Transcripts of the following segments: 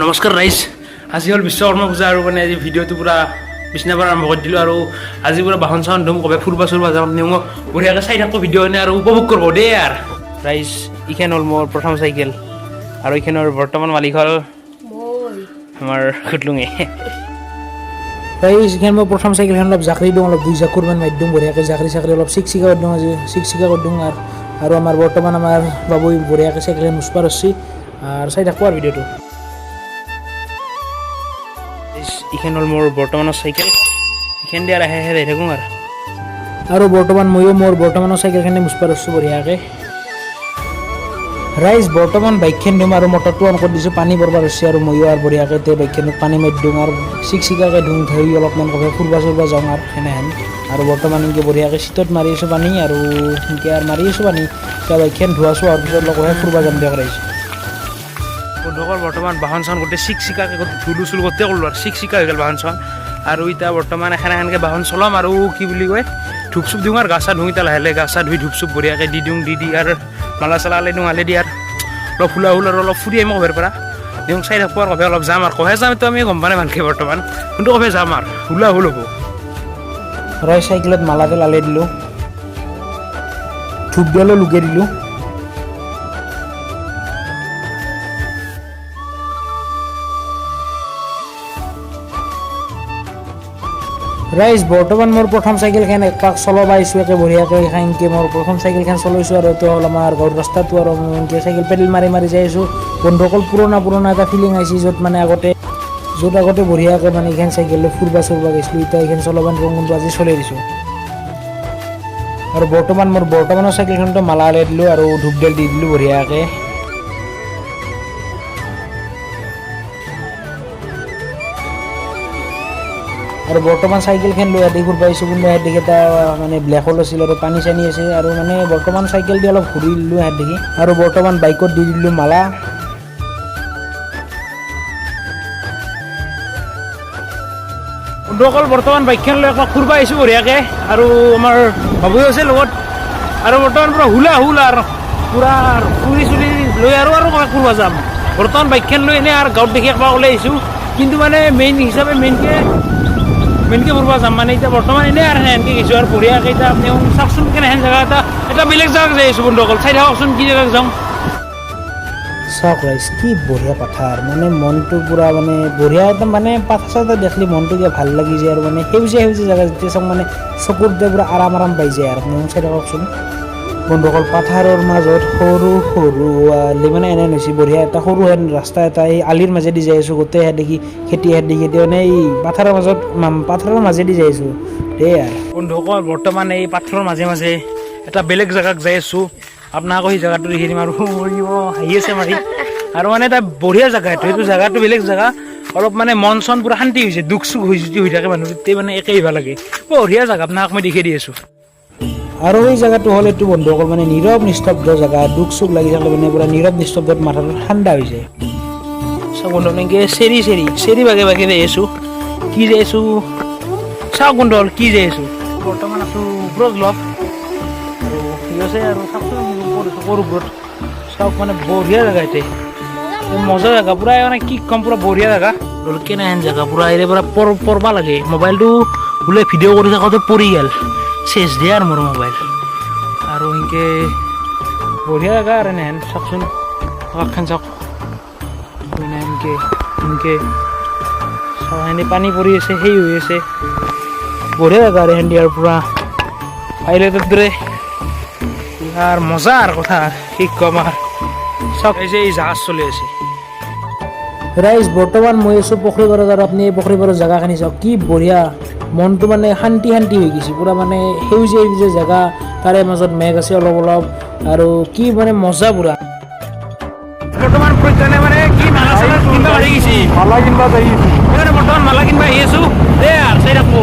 নমস্কাৰ ৰাইজ, আজি হ'ল বিশ্বকৰ্মা পূজা আৰু মানে আজি ভিডিঅ'টো পূৰা বিছনাৰ পৰা আৰম্ভ কৰি দিলোঁ। আৰু আজি পূৰা বাহন চাহন ধুম, ক'বে ফুৰবা চুৰবা যাম, নিওঁ বঢ়িয়াকৈ চাই থাকোঁ ভিডিঅ' এনে আৰু উপভোগ কৰিব দেই। আৰু ৰাইজ, এইখন হ'ল মোৰ প্ৰথম চাইকেল আৰু এইখনৰ বৰ্তমান মালিক হ'ল আমাৰ খুটলুঙে। ৰাইজ, এইখন মই প্ৰথম চাইকেলখন অলপ জাকৰি দিওঁ, অলপ দুই জাকুৰমান মাৰি দিওঁ বঢ়িয়াকৈ। জাকৰি চাকৰি অলপ চিকচিকা কৰি দিওঁ, আজি চিকচিকা কৰি দিওঁ। আৰু আৰু আমাৰ বৰ্তমান আমাৰ বাবুই বঢ়িয়াকৈ চাইকেলখন মুচপা ধৰছি আৰু চাই থাকোঁ আৰু ভিডিঅ'টো। এইখন হ'ল মোৰ বৰ্তমানৰ চাইকেল, এইখন দি আৰু আহে আহে যাই থাকোঁ। আৰু আৰু বৰ্তমান ময়ো মোৰ বৰ্তমানৰ চাইকেলখনে মুচপা ধৰছোঁ বঢ়িয়াকৈ। ৰাইজ, বৰ্তমান বাইকখন ধুম আৰু মটৰটো অন কৰি দিছোঁ, পানী পৰবা ধৰছে। আৰু ময়ো আৰু বঢ়িয়াকৈ তে বাইকখনত পানী মাৰি দিওঁ আৰু চিকচিকাকৈ ধুওঁ, ধুই অলপমান ক'ৰবাত ফুৰবা চুৰবা যাওঁ আৰু সেনেহেন। আৰু বৰ্তমান এনেকৈ বঢ়িয়াকৈ চিটত মাৰি আছোঁ পানী আৰু সেনেকৈ আৰু মাৰি আছোঁ পানী। এতিয়া বাইকখন ধোৱা চোৱাৰ পিছত লগতে ফুৰবা যাম দিয়ক ৰাইজ। বন্ধুসকল, বৰ্তমান বাহন চাহন গোটেই চিকচিকাকৈ গোটেই ধুলো চুলো গোটেই কৰিলোঁ আৰু চিকচিকা হৈ গ'ল বাহন চাহন। আৰু এতিয়া বৰ্তমান এখন এখনকৈ বাহন চলাম আৰু কি বুলি কয়, ধূপ চুপ দিওঁ আৰু গা চা ধুওঁ। এতিয়া লাহে লাহে গা চা ধুই ধূপ চুপ বঢ়িয়াকৈ দি দিওঁ, দি দি আৰু মালা চালা আলাই দিওঁ, আলাই দি আৰু অলপ হুলা হুল আৰু অলপ ফুৰি আহিম ক'বাৰ পৰা। দিওঁ চাই থাকোঁ আৰু কবে অলপ যাম আৰু কহে যাম এইটো আমি গম পোৱা নাই ভালকৈ বৰ্তমান, কিন্তু কবে যাম আৰু হুলা হুল হ'ব। ৰয়, চাইকেলত মালা তেল আলাই দিলোঁ, ধূপ দিয়ালো লুকাই দিলোঁ। ৰাইজ, বৰ্তমান মোৰ প্ৰথম চাইকেলখন একপাক চলাব আহিছোঁ একে বঢ়িয়াকৈ। সেনকৈ মোৰ প্ৰথম চাইকেলখন চলাইছোঁ আৰু এইটো হ'ল আমাৰ গাঁৱৰ ৰাস্তাটো। আৰু এনেকৈ চাইকেল পেডেল মাৰি মাৰি যাই আছোঁ। বন্ধুসকল, পুৰণা পুৰণা এটা ফিলিং আহিছে, য'ত আগতে বঢ়িয়াকৈ মানে এইখন চাইকেল লৈ ফুৰবা চুৰবা গৈছিলোঁ, এতিয়া এইখন চলাব নোৱাৰোঁ, কিন্তু আজি চলাই দিছোঁ। আৰু বৰ্তমান মোৰ বৰ্তমানৰ চাইকেলখনতো মালা আলাই দিলোঁ আৰু ধূপডাল দি দিলোঁ বঢ়িয়াকৈ। আৰু বৰ্তমান চাইকেলখন লৈ আদি ফুৰবা আহিছোঁ, কিন্তু ইয়াত দেখি এটা মানে ব্লেক হোল আছিল আৰু পানী চানী আছে। আৰু মানে বৰ্তমান চাইকেল দি অলপ ঘূৰি দিলোঁ ইয়াত দেখি। আৰু বৰ্তমান বাইকত দি দিলোঁ মালা। বন্ধুসকল, বৰ্তমান বাইকখন লৈ একপাক ফুৰবা আহিছোঁ বঢ়িয়াকৈ আৰু আমাৰ বাবুও আছে লগত। আৰু বৰ্তমান পূৰা হুলা হুল আৰু পূৰা ফুৰি চুৰি লৈ আৰু আৰু ক'ৰবাত ফুৰবা যাম। বৰ্তমান বাইকখন লৈ এনেই আৰু গাঁৱত দেখি একপাক ওলাই আহিছোঁ, কিন্তু মানে মেইন হিচাপে মেইনকৈ ফুৰবা যাম। মানে এতিয়া বৰ্তমান এনেই আৰু সেনেকৈ গৈছোঁ আৰু বঢ়িয়াকৈ। এতিয়া আপুনি চাওকচোন কেনেহেন জেগা এটা, এটা বেলেগ জেগাত যাই আছোঁ। বন্ধুসকল, চাই থাককচোন কি জেগাত যাওঁ। চাওক ৰাইজ, কি বঢ়িয়া পাথাৰ, মানে মনটো পূৰা মানে বঢ়িয়া একদম, মানে পাথাৰ চাথাৰ দেখিলে মনটো কিবা ভাল লাগি যায়। আৰু মানে সেউজীয়া সেউজীয়া জেগা যেতিয়া চাওক, মানে চকুৰ পূৰা আৰাম আৰাম পাই যায়। আৰু আপুনি চাই থাককচোন বন্ধুসকল, পাথাৰৰ মাজত সৰু সৰু আলি, মানে এনে হৈছে বঢ়িয়া এটা সৰু হেন ৰাস্তা এটা, এই আলিৰ মাজেদি যাই আছোঁ। গোটেই সেয়া দেখি খেতি সেয়া দেখি এতিয়া মানে এই পাথাৰৰ মাজত পাথাৰৰ মাজেদি যাই আছোঁ দেই। আৰু বন্ধুসকল, বৰ্তমান এই পাথৰৰ মাজে মাজে এটা বেলেগ জেগাত যাই আছোঁ। আপোনাক আকৌ সেই জেগাটো দেখি দিম। আৰু হাঁহি আছে মাৰি। আৰু মানে এটা বঢ়িয়া জেগা এইটো, সেইটো জেগাটো বেলেগ জেগা, অলপ মানে মন চন পূৰা শান্তি হৈছে। দুখ চুখ হৈ যদি হৈ থাকে মানুহ, তেতিয়া মানে একেই ভাল লাগে। বঢ়িয়া জেগা, আপোনাক মই দেখি দি আছোঁ। আৰু এই জেগাটো হ'ল এইটো বন্ধুসকল, মানে নীৰৱ নিস্তব্ধ জেগা। দুখ চুখ লাগি থাকিলে মানে পূৰা নীৰৱ নিস্তব্ধত মাথাটো ঠাণ্ডা হৈ যায়। চাওক বন্ধু, এনেকৈ চেৰি চেৰি চেৰি বাগে বাগে যাই আছোঁ। কি যাই আছোঁ চাওক বন্ধুসকল, কি যাই আছোঁ। বৰ্তমান আছোঁ ওপৰত অলপ আৰু কি আছে আৰু চাওকচোন, ওপৰত আছোঁ, ক'ৰ ওপৰত চাওক। মানে বঢ়িয়া জেগা এতিয়া, মজা জেগা পূৰা, মানে কি ক'ম, পূৰা বঢ়িয়া জেগা। কেনেহেন জেগা পূৰা, এৰে পূৰা পৰবা লাগে। মোবাইলটো বোলে ভিডিঅ' কৰি থাকোঁতে পৰি গ'ল, চেচ দিয়ে আৰু মোৰ মোবাইল। আৰু সেনকে বঢ়িয়া জেগা আৰু এনেহেন চাওকচোন, আকাশখন চাওক, এনেকে সেনকে চাওক, সেনে পানী পৰি আছে, সেই হৈ আছে। বঢ়িয়া জেগা আৰু সেন আৰু পূৰা পাইলটৰ দৰে আৰু মজা আৰু কথা কি ক'ম। আৰু চাওক, এই যে এই জাহাজ চলি আছে। ৰাইজ, বৰ্তমান মই আছোঁ পুখুৰীপাৰত আৰু আপুনি এই পুখুৰীপাৰৰ জেগাখিনি চাওক, কি বঢ়িয়া, মনটো মানে শান্তি শান্তি হৈ গৈছে পূৰা। মানে সেউজীয়া সেউজীয়া জেগা, তাৰে মাজত মেঘ আছে অলপ অলপ, আৰু কি মানে মজা পূৰা। বৰ্তমান প্ৰজ্ঞানে মানে কি মালা চালা কিনিব আহি গৈছে। মালা কিনবা যাই আছো। সেইকাৰণে বৰ্তমান মালা কিনিব আহি আছো দেই আৰু চাই থাকো।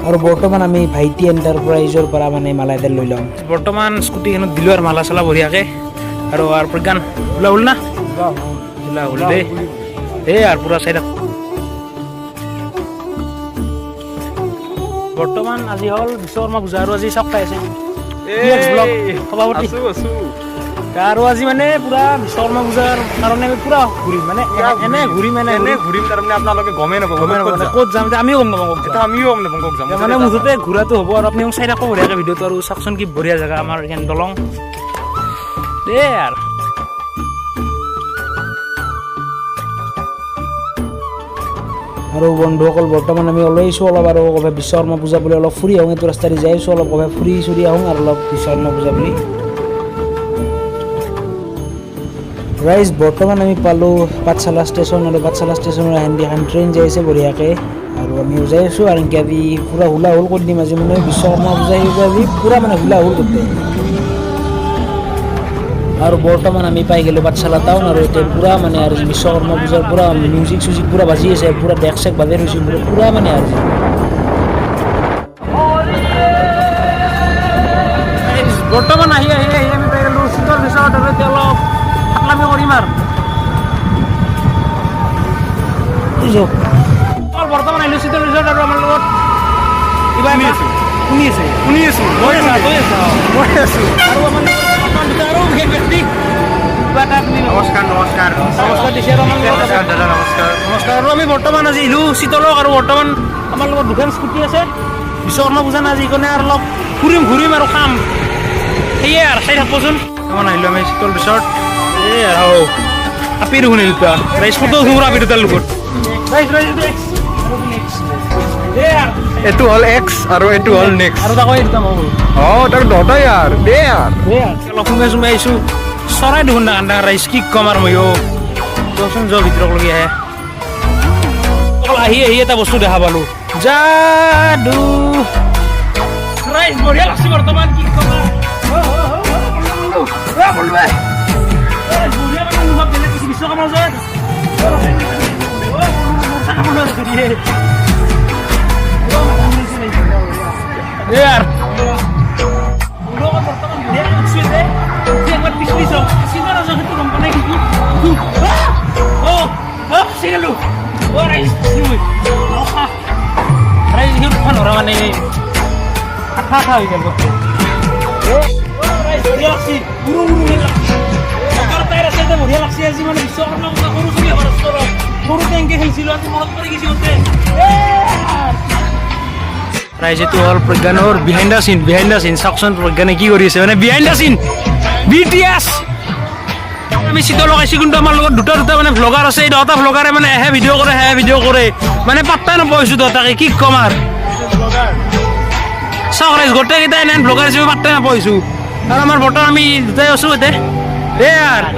আৰু বৰ্তমান আমি ভাইটি এণ্টাৰপ্ৰাইজৰ পৰা মানে মালা এডাল লৈ ল'ম। বৰ্তমান স্কুটিখনত দিলোঁ আৰু মালা চালা বঢ়িয়াকৈ। আৰু আৰু প্ৰজ্ঞান ওলা হ'ল না, ওলা হ'ল দেই দেই আৰু পূৰা চাই থাক। বৰ্তমান আজি হ'ল বিশ্বকৰ্মা পূজা আৰু আজি চব পাই আছে ব্লগ সভাপতি। আছো আছো। আৰু আজি মানে পুৰা বিশ্বকৰ্মা পূজাৰ কাৰণে আমি পুৰা ঘূৰিম, মানে এনে ঘূৰিম, এনে এনে ঘূৰিম। তাৰমানে আপোনালোকে গমেই নাপাব গমেই নাপাব মানে ক'ত যাম, এতিয়া আমিও গম নাপাওঁ ক'ত যাম। এতিয়া আমিও গম নাপাওঁ ক'ত যাম। মানে মুঠতে ঘূৰাটো হ'ব আৰু আপুনি চাই থাকক বঢ়িয়াকৈ ভিডিঅ'টো আৰু চাওকচোন কি বঢ়িয়া জেগা আমাৰ এইখন দলং দেই। আৰু বন্ধুসকল, বৰ্তমান আমি ওলাইছোঁ অলপ আৰু ক'ৰবাত বিশ্বকৰ্মা পূজা বুলি অলপ ফুৰি আহোঁ। এইটো ৰাস্তাদি যাই আছোঁ, অলপ ক'ৰবাত ফুৰি চুৰি আহোঁ আৰু অলপ বিশ্বকৰ্মা পূজা বুলি। ৰাইজ, বৰ্তমান আমি পালোঁ পাঠশালা ষ্টেচন আৰু পাঠশালা ষ্টেচনৰ এহেন্দি এখন ট্ৰেইন যাই আছে বঢ়িয়াকৈ আৰু আমিও যাই আছোঁ। আৰু এনেকৈ আজি পূৰা হুলাহুল কৰি দিম আজি, মানে বিশ্বকৰ্মা পূজা আহিব, আজি পূৰা মানে হুলাহুল কৰি দিম। আৰু বৰ্তমান আমি পাই গ'লোঁ পাঠশালা টাউন আৰু এতিয়া পূৰা মানে আৰু বিশ্বকৰ্মা পূজাৰ পূৰা মিউজিক চিউজিক পূৰা বাজি আছে, পূৰা ডেক চেক বাজাই থৈছে পূৰা পূৰা মানে আৰু বৰ্তমান আহি আহি আহি আমি পাই গ'লোঁ শীতল ৰিচৰ্ট আৰু এতিয়া অলপ ফাটলামি কৰিম আৰু বৰ্তমান আহিলোঁ শীতল ৰিচৰ্ট আৰু আমাৰ লগত কিবা শুনি আছোঁ। শুনি আছে। শুনি আছো। মই আছা, তই আছা। মই আছো। আৰু আমাৰ লগত বৰ্তমান দুটা আৰু বিশেষ ব্যক্তি কিবা এটা আপুনি নমস্কাৰ, নমস্কাৰ। নমস্কাৰ দিছে আৰু আমাৰ লগত নমস্কাৰ দাদা, নমস্কাৰ। নমস্কাৰ। আৰু আমি বৰ্তমান আজি আহিলোঁ শীতলক আৰু বৰ্তমান আমাৰ লগত দুখন স্কুটি আছে। বিশ্বকৰ্মা পূজা না আজি, সেইকাৰণে আৰু অলপ ফুৰিম, ঘূৰিম আৰু খাম, সেয়ে আৰু চাই থাকবচোন। বৰ্তমান আহিলোঁ আমি শীতল ৰিচৰ্ট। এই আৰু আপি দেখোন এই দুটা ৰাইজ, ফটো উঠোঁ আপি দুটাৰ লগত। ৰাইজ, ৰাইজ, ৰাইজ। এই আৰু এইটো হ'ল এক্স আৰু এইটো হ'ল নেক্সট। আৰু তাকো এই দুটা মই অ, তাক দহটাই আৰু দে আৰু। অলপ সোমাই সোমাই আহিছোঁ। চৰাই দেখোন ডাঙৰ ডাঙৰ। ৰাইজ, কি ক'ম আৰু ময়ো কচোন, যোৱা ভিতৰক লগি আহে। অকল আহি আহি এটা বস্তু দেখা পালো, যাদু। ৰাইজ, বঢ়িয়া লাগছে বৰ্তমান, কি ক'ম আৰু। অ, অ, অ, অ, অ, বলো, এ। ৰাইজ, বঢ়িয়া মানে অনুভৱ বেলেগ কিছু বিশ্বকৰ্মা পূজাত। অ, অ, অ, এই আৰু বৰ্তমান বঢ়িয়াকৈ উঠছি যে, উঠি একবাৰ পিছলি চাওঁ, চিধা নাযাওঁ, সেইটো গম পোৱা নাই কিন্তু। অ অ, ফাঁচি গ'লো। অ ৰাইজ, ফাঁচি মই। ৰাইজ, এইখিনি উঠবা নোৱাৰা, মানে আঠা আঠা হৈ গ'ল গোটেই। অ ৰাইজ, বঢ়িয়া লাগছি, উৰু উৰু লাগছি। মটৰ টায়াৰ আছে যে, বঢ়িয়া লাগছি আজি। মানে বিশ্বকৰ্মা পূজা সৰু চলি আমাৰ ওচৰত সৰুতে এনেকৈ খেলিছিলোঁ, আজি মনত পৰি গৈছে গোটেই। ৰাইজ, এইটো হ'ল প্ৰজ্ঞানৰ behind the scene, behind the scene. চাওকচোন প্ৰজ্ঞানে কি কৰি আছে, মানে behind the scene BTS। আমি চিতল লগাইছোঁ, কিন্তু আমাৰ লগত দুটা দুটা মানে ভ্লগাৰ আছে। এই 10টা ভ্লগাৰে মানে এহে ভিডিঅ' কৰে, সেহে ভিডিঅ' কৰে, মানে পাত্তাই নোপোৱা হৈছোঁ দুটাকে, কি ক'ম আৰু। চাওক ৰাইজ, গোটেইকেইটা এনে ভ্লগাৰ হিচাপে পাত্তাই নোপোৱা হৈছোঁ। আৰু আমাৰ বৰ্তমান আমি দুটাই আছোঁ ইয়াতে। দে আৰু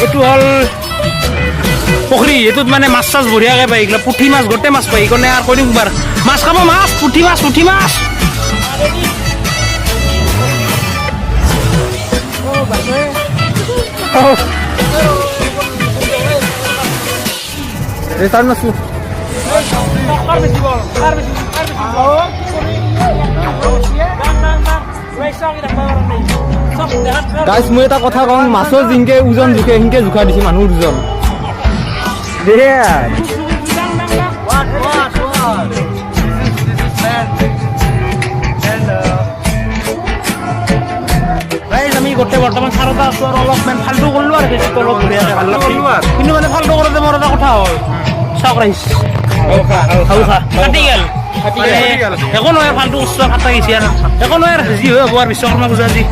এইটো হ'ল পুখুৰী। এইটোত মানে মাছ চাছ বঢ়িয়াকৈ পায়, এইগিলা পুঠি মাছ, গোটেই মাছ পায়। সেইকাৰণে আৰু কৈ দিম বাৰ, মাছ খাব, মাছ, পুঠি মাছ, পুঠি মাছ। এই তাৰ নাচো। কাৰ বেছি বল, কাৰ বেছি, কাৰ বেছি? গাইছ, মই এটা কথা কওঁ, মাছৰ জিংকে ওজন জোখে সিনকে জোখা দিছে মানুহ দুজন দে। ৰাইজ, আমি গোটেই বৰ্তমান চাৰোটা আছো আৰু অলপমান ফাল্টু কৰিলো আৰু বেছি অলপ বঢ়িয়াকে ভাল লাগছে। কৰিলো আৰু। কিন্তু মানে ফাল্টু কৰোঁতে মোৰ এটা কথা হ'ল, চাওক ৰাইজ, খাওঁ খা ফাটি গ'ল। মানে একো নহয়, ফাল্টু বস্তু ফাটা গৈছে আৰু একো নহয় আৰু যি হয় হ'ব আৰু। বিশ্বকৰ্মা পূজা আজি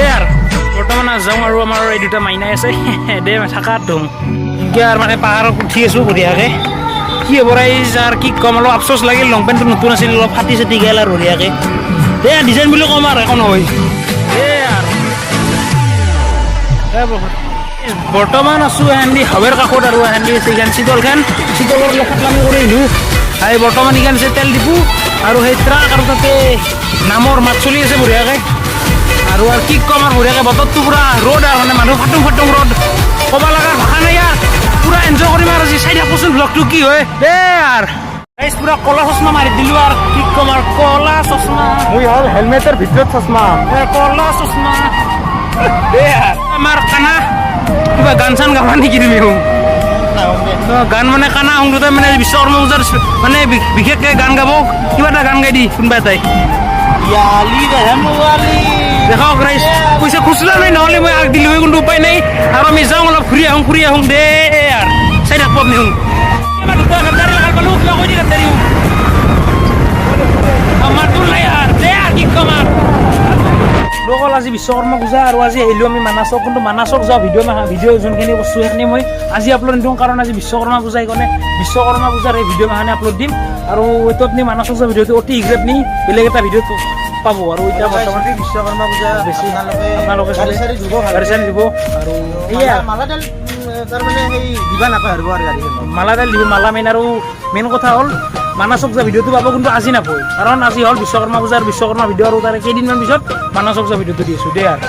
এই আৰু বৰ্তমান যাওঁ আৰু আমাৰ এই দুটা মাইনাই আছে দে থাকা ধুম। এতিয়া আৰু মানে পাহাৰত উঠি আছোঁ বঢ়িয়াকৈ। কি হ'ব ৰাইজ, আৰু কি ক'ম, অলপ আফচোচ লাগিল, লং পেণ্টটো নতুন আছিল, অলপ ফাটি চাটি গ'ল আৰু বঢ়িয়াকৈ। দে ডিজাইন বুলি ক'ম আৰু একো নহয়। দে আৰু বৰ্তমান আছোঁ এহেন্দি হাৱেৰ কাষত আৰু এহেন্দি আছে এইখন চিতলখন, চিতলৰ কাষত আমি কৰি আহিলোঁ। এই বৰ্তমান এইখন আছে তেল ডিপু আৰু সেই ট্ৰাক আৰু তাতে নামৰ মাত চলি আছে বঢ়িয়াকৈ। আৰু আৰু কি ক'ম আৰু, বঢ়িয়াকৈ বতৰটো পূৰা ৰ'দ আৰু মানে মানুহ ফাটুং ফাটুং ৰ'দ, ক'ব লগাৰ ভাষা নাই। আৰু পূৰা এনজয় কৰিম আৰু আজি চাই থাকোঁচোন ব্লগটো কি হয়। দে আৰু গাইছ, পুৰা ক'লা চশমা মাৰি দিলো আৰু কি ক'ম আৰু, ক'লা চশমা। মই হ'ল হেলমেটৰ ভিতৰত চশমা। ক'লা চশমা দে। আমাৰ কানা কিবা গান চান গাবা নেকি তুমি? গান মানে কানা সংগীত মানে বিশ্বকৰ্মা পূজাৰ মানে বিশেষকে গান গাব। কিবা এটা গান গাই দি কোনোবা এটাই। দেখক ৰাইজ, পইচা খুচৰা নাই, নহ'লে মই আগ দিলোঁ হয়, কিন্তু উপায় নাই। আৰু আমি যাওঁ, অলপ ঘূৰি আহোঁ, ফুৰি আহোঁ দে। আৰু চাই থাকব আপুনি। শুন, আমাৰ দুটা গাদ্দাৰী লগাই পালোঁ। কিবা কৈ দি গাদ্দাৰী মাতো নাই আৰু দে, আৰু কি ক'ম আৰু। লোকসকল, আজি বিশ্বকৰ্মা পূজা আৰু আজি আহিলোঁ আমি মানাছক। কিন্তু মানাছক যোৱা ভিডিঅ' ভিডিঅ' যোনখিনি বস্তু সেইখিনি মই আজি আপলোড নিদিওঁ, কাৰণ আজি বিশ্বকৰ্মা পূজা। সেইকাৰণে বিশ্বকৰ্মা পূজাৰ এই ভিডিঅ' মাখানে আপলোড দিম। আৰু এইটো আপুনি মানাছক যোৱা ভিডিঅ'টো অতি শীঘ্ৰে আপুনি বেলেগ এটা ভিডিঅ'ত পাব। আৰু এতিয়া বৰ্তমান বিশ্বকৰ্মা পূজা বেছি আপোনালোকে আপোনালোকে গাড়ী চাড়ী ধুব ভালকে। গাড়ী চাড়ী দিব আৰু সেয়া। মালাডাল তাৰমানে সেই দিবা নাপাহৰিব আৰু গাড়ীখনত। মালাডাল দিব, মালা মেইন। আৰু মেইন কথা হ'ল মানাছক যোৱা ভিডিঅ'টো পাব, কিন্তু আজি নাপায়, কাৰণ আজি হ'ল বিশ্বকৰ্মা পূজাৰ বিশ্বকৰ্মা ভিডিঅ' আৰু তাৰে কেইদিনমান পিছত মানাছক যোৱা ভিডিঅ'টো দি আছোঁ দেই আৰু।